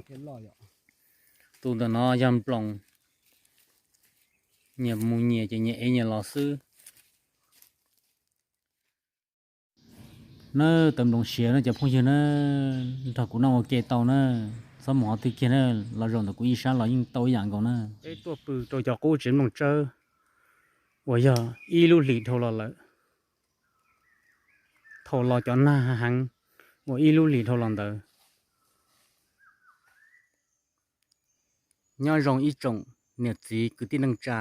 Tus ntawm no yog nploos, nyias mus nyias ces nyias ev nyias los xwb. Na, tawv nploos siav na cov phooj ywg na, nrog kuv noj ua ke tau na, txhob mus qhov twg kiag na, los zaum ntawm kuv ib sab los yeej tau ib yam nkaus na. Peb tuaj pw rau cov qub tsev nploos tsawb uas yog ib lub hlis dhau los lawm, thaum los cov nag heev uas ib lub hlis dhau los ntawd. Nyob zoo ib tsoom niam txiv kwv tij neej tsa,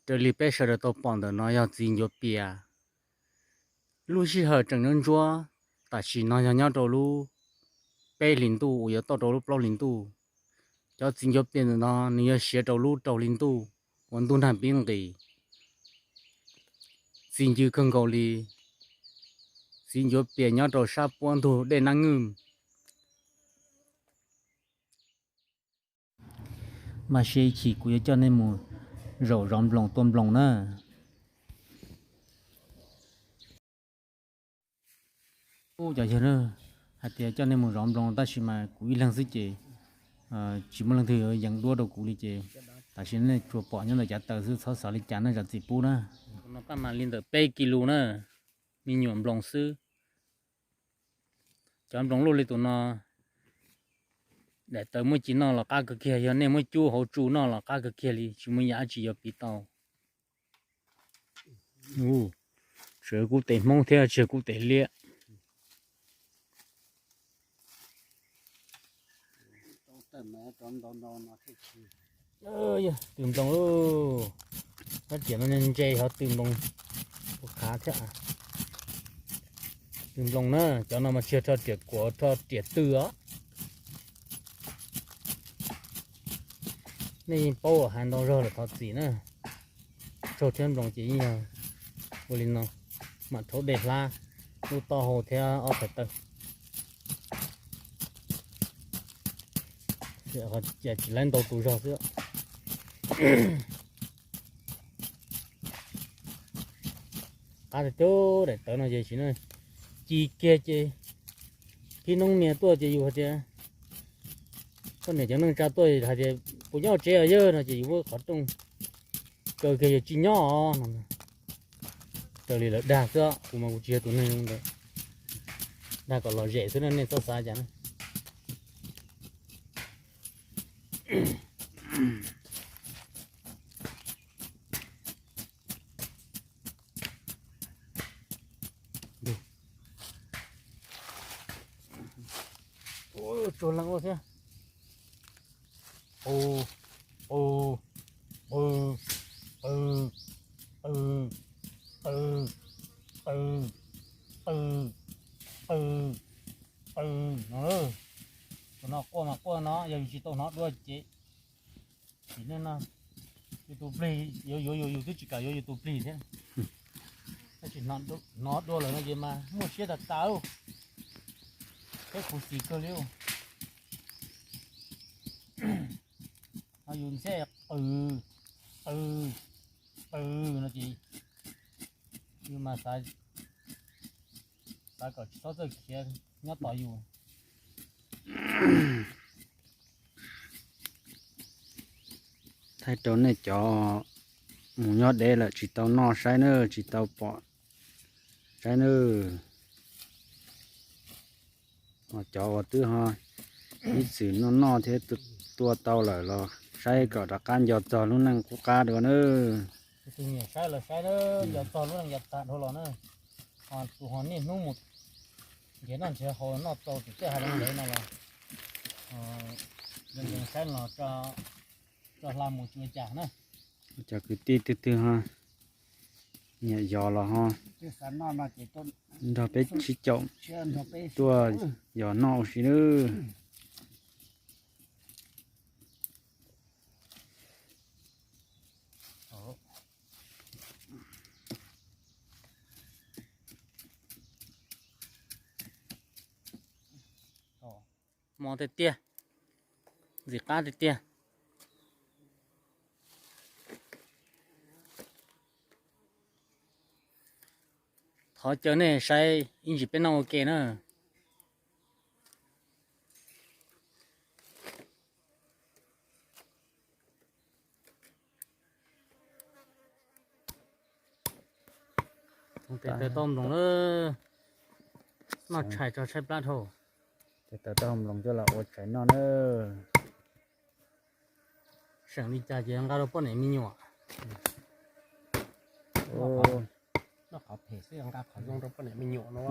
raws li peb sawv daws tau pom ntawm no yog txiv ncuav pias. Lub sij hawm tseem ntsuab ntsuab, tam sim no yog nyob rau lub peb hlis ntuj uas yuav tau rau lub plaub hlis ntuj. Cov txiv ncuav pias ntawm no nws yog siav rau lub rau hli ntuj uas ntuj nag pib nqis. Txi ncw kawg nkaus li, txiv ncuav pias nyob rau sab puab ntug dej Nab Nwj. Mas sia ib chim kuv yuav coj nej mus zaum zov nploos tua nploos na. Ub, cov yawg na, hais tias coj nej mus zov nploos tab sis mas kuv ib leeg xwb ces tsis muaj leej twg yees duab rau kuv li ces tam sim nej tsuas pom nyob ntawm cav taws xwb, txhob xav li cas na, zam txim pub na. Tus no paj mas li ntawm peb kis lus na, me nyuam nploos xwb. Cov nploos luaj li tus no, daim tawv muaj ci noj los qab kawg kiag, yog nej muab cub hauv tsu noj los qab kawg kiag li, tsis muaj yam dab tsi yuav piv tau. Tseem kub tes Hmoob thiab tsis kub tes liab. Tw nploos, fab riam no ntse ho tw nploos ua khav thiab. Tw nploos na, cov no mas tsis yog rho riam kuam, rho riam tw os. Nej yeej paub hais ntau zog lawm thov txim na. Tsaug thiab nploos ces yeej yog ua li no, mam rhaub dej hlab lub taub hau thiab ob txhais taw. Ces tsis laib ntau tus zog xwb. Qab tiag tiag daim tawv no ces sim no ci kiag ces khib noob nias tuaj ces yus hais tias, poj niam cov neej tsa tuaj hais tias puas nyob tsev os yawg no ces yus muab qhov rooj kaw kiag yus tsis nyob os no. Raws li lawv dag xwb, kuv mas kuv tsis yog tus neeg ntawd. Dag kom lom zem xwb na, nej txhob xav cas na. Tsuag leej ua thiab. Qw, qw, qw, qw, qw, qw, qw, qw, qw, qw no. Tus no quaj mas quaj no, yog yus tsis tau hnov dua ces, ces nej no, yus tus plig yuav yuav yus, yus twb tsis kam yuav yus tus plig thiab. Tab sis hnov dua lawm no ces mas muaj siab tas tas. Peb khuv xim kawg li. Ho yus ntxhiab qw, qw, qw no ces yus mas xav kom tsis txhob txawj khiav nyob tos yus. Thaij rau nej cov mus nyob deb lawm tsis tau noj saib nawb, tsis tau pom saib nawb. Ho cov uas twb ho ib txwm noj noj thiab tua tau lawm los saib kom rov qab nco txog lub neej qub qab dua nawb. Tus nyiam saib los saib, nco txog lub neej yav tag dhau los na. Ho tus ho niaj hnub mus nrhiav noj nrhiav haus noj tau tus tej hais los ntawd no los, saib los tso hla mus tsis ua cas na. Cov kwv tij twg twg ho nyiam yos los ho nrog peb sib caum tuaj yos noj ua si nawb. Mos tiag tiag, ntxim qab tiag tiag. Thov caw nej saib ib ntsis peb noj ua ke na. Tes taw tau nploos na, noj tshais tso tshaib plab dhau. Tes taw tau nploos coj los ua tshais noj na. Seem li cas ces nqa rau poj niam me nyuam. Noj qhov phem xwb nqa qhov zoo rau poj niam me nyuam no.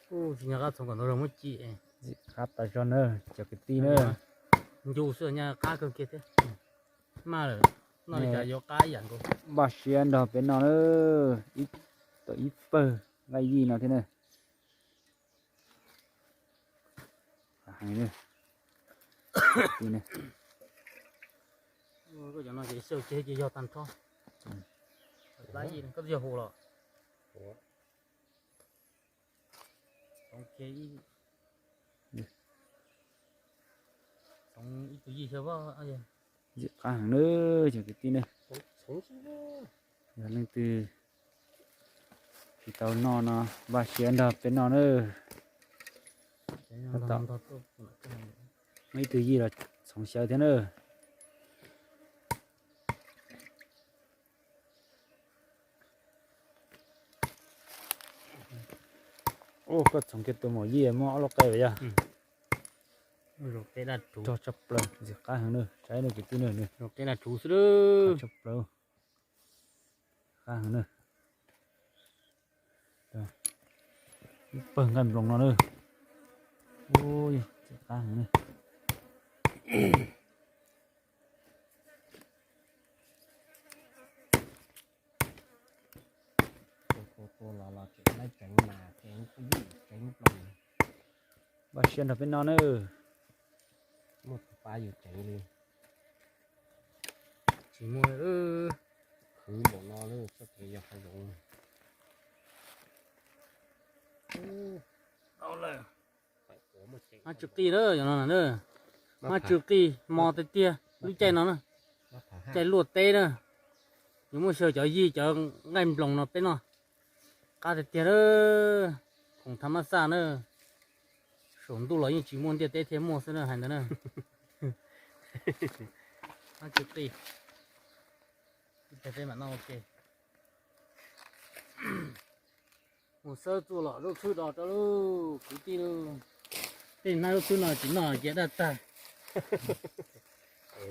Tsis nco qab txhoov kom ntau zoo muab ci. Ntxim qab tas zog na cov kwv tij na. Ncu xwb nyaj qab kawg kiag thiab. Maj lawm, noj li cas yuav qab ib yam nkaus. Npaj siab nrog peb noj na, tau ib pawg nqaij yij no thiab na. Koj cov no ces xyaw ceg ces yog tag nrho. Plab yij koj twb yog hu los. Ntxim qab heev na cov kwv tij na. Yog leej twg tsis tau noj no npaj siab nrog peb noj na. Tab tom muaj ib tug yij los txhoov xyaw thiab na. Ua koj txhoov kiag tus maum yij muaj ob lub qe yog. Tog tshaj plaws ntxim qab heev na, saib na kwv tij na. Qab tshaj plaws. Qab heev na. Ib pawg nqaij nploos no na. Ntxim qab heev na. Npaj siab nrog peb noj na. Muaj tus pab yus ceev li. Tsis muaj, khwv npaum no lawm txoj kev yog hav zoov. Hmab tsw qij na, yog no na. Hmab tsw qij mos tiag tiag lub caij no na. Caij luaj teb na. Yuav muab xyaw cov yij cov nqaij nploos no peb noj. Qab tiag tiag na. Khoom thav mab xaj na. Saum ntuj los yeej tsis muaj, ntiaj teb thiaj muaj xwb na, hais ntawd na. Hmab tsw qij. Ib pliag peb mam noj ua ke. Mus xawb txuj lom zaub txhwb do rau lauj kwv tij lauj. Tej hmab zaub txhwb no tsis noj cia daj tag.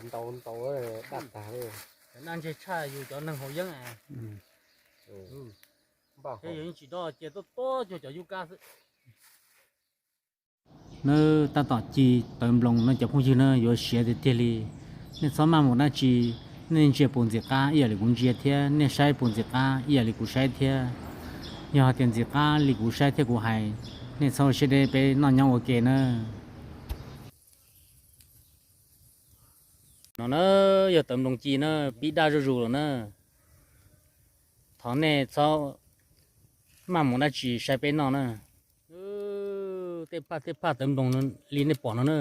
Ntau ntau daj tag li. Daj ntseg tshaj yus cov neeg haus yeeb. Thiab yus yeej tsis do cia tuaj tuaj cuag cov yub kab xwb. Nawb, tab tom ci tawv nploos no cov phooj ywg na, yuav siav tiag tiag li. Nej txhob maj mus dab tsi, nej ntsia puas ntxim qab ib yam li kuv ntsia thiab, nej saib puas ntxim qab ib yam li kuv saib thiab. Yog hais tias ntxim qab li kuv saib thiab kuv hais, nej txhob ua siab deb, peb noj nyob ua ke na. No na, yog tawv nploos ci na, pib daj zuj zus lawm na. Thov nej txhob maj mus dab tsi, saib peb noj na. Tej phaj tej phaj tawv nploos li nej pom no na.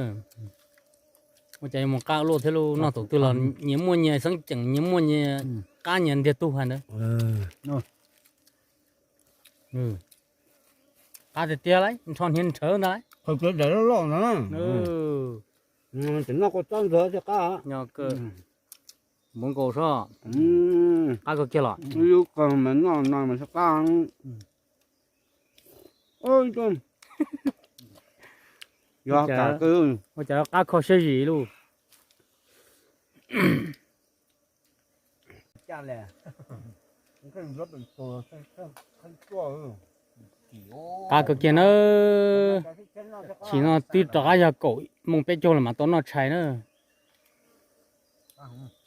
Ua cas yuav mus qab luaj thiab lauj, noj thaum twg los nyias muaj nyias xeeb ceem, nyias muaj nyias qab nyias ntiag tug hais ntawd. Qab tiag tiag lauj, nrho hniav nrhawv ntag lauj. Qhov tsev daim loj loj ntag na. Ces noj kua txob ntxuag thiaj qab. Nyo kawg. Npaum nkaus soj. Qab kawg kiag los. Yus kawg mas noj no mas thiaj qab. Yog, ua cas qab kho siab zim lauj. Qab kawg kiag nawb. Chim no twb rov qab yog kaum ib moos peb caug los mas tau noj tshais na.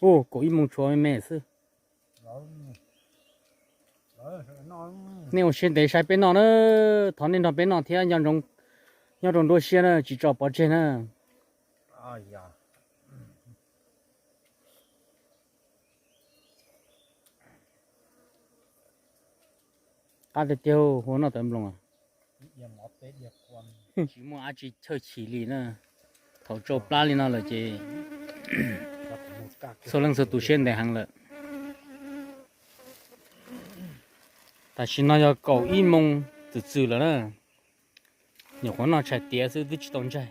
Ua kaum ib moos tshuav me me xwb. Nej ua siab ntev saib peb noj na, thov nej nrog peb noj thiab, nyob rau nruab siab na, tsis tso pov tseg na. Qab tiag tiag, hu noj tawv nploos. Tsis muaj dab tsi chawj chim li na. Thaum tsau plab li no lawm ces txhua leej txhua tus siab ntev heev lawm. Tam sim no yog kaum ib moos txwm txwm lawm na. Nyuam qhuav noj tshais tiav xwb twb tsis tau ntsaig.